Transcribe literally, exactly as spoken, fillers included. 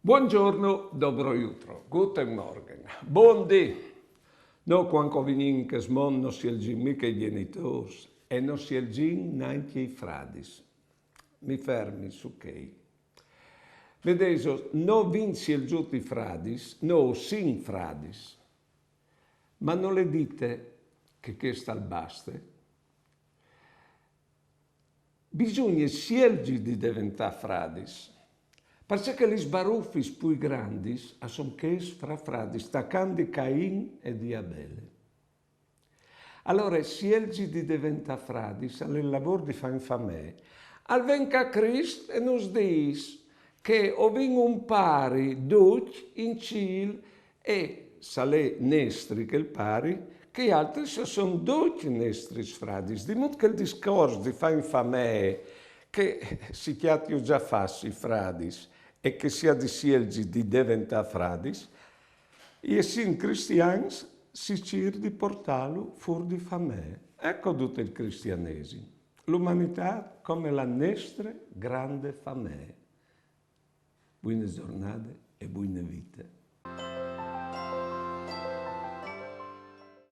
Buongiorno, dobro jutro, guten Morgen, bundì. No, cuant che o vignìn in chest mont no sielgìn mica i gjenitôrs e no sielgìn nancje i fradis. Mi fermi su chei. Vedêso, no vin sielzût i fradis, no o sin fradis. Ma nol è dite che chest al baste. Bisugne sielzi di deventâ fradis, parcè che lis barufis plui grandis a son chês fra fradis, tacant di Cain e di Abele. Alore, sielzi di deventâ fradis al è il lavôr di fâ in famee. Al ven ca Crist e nus dîs che o vin un pari ducj in cîl e, se al è nestri chel pari, chei altris a son ducj nestris fradis. Di mût che il discors di fâ in famee, che si cjatino za fats i fradis e che si à di sielzi di deventâ fradis, i essint cristians si cîr di puartâlu fûr di famee. Eco dut il cristianesim. La umanitât come la nestre grande famee. Buine zornade e buine vite.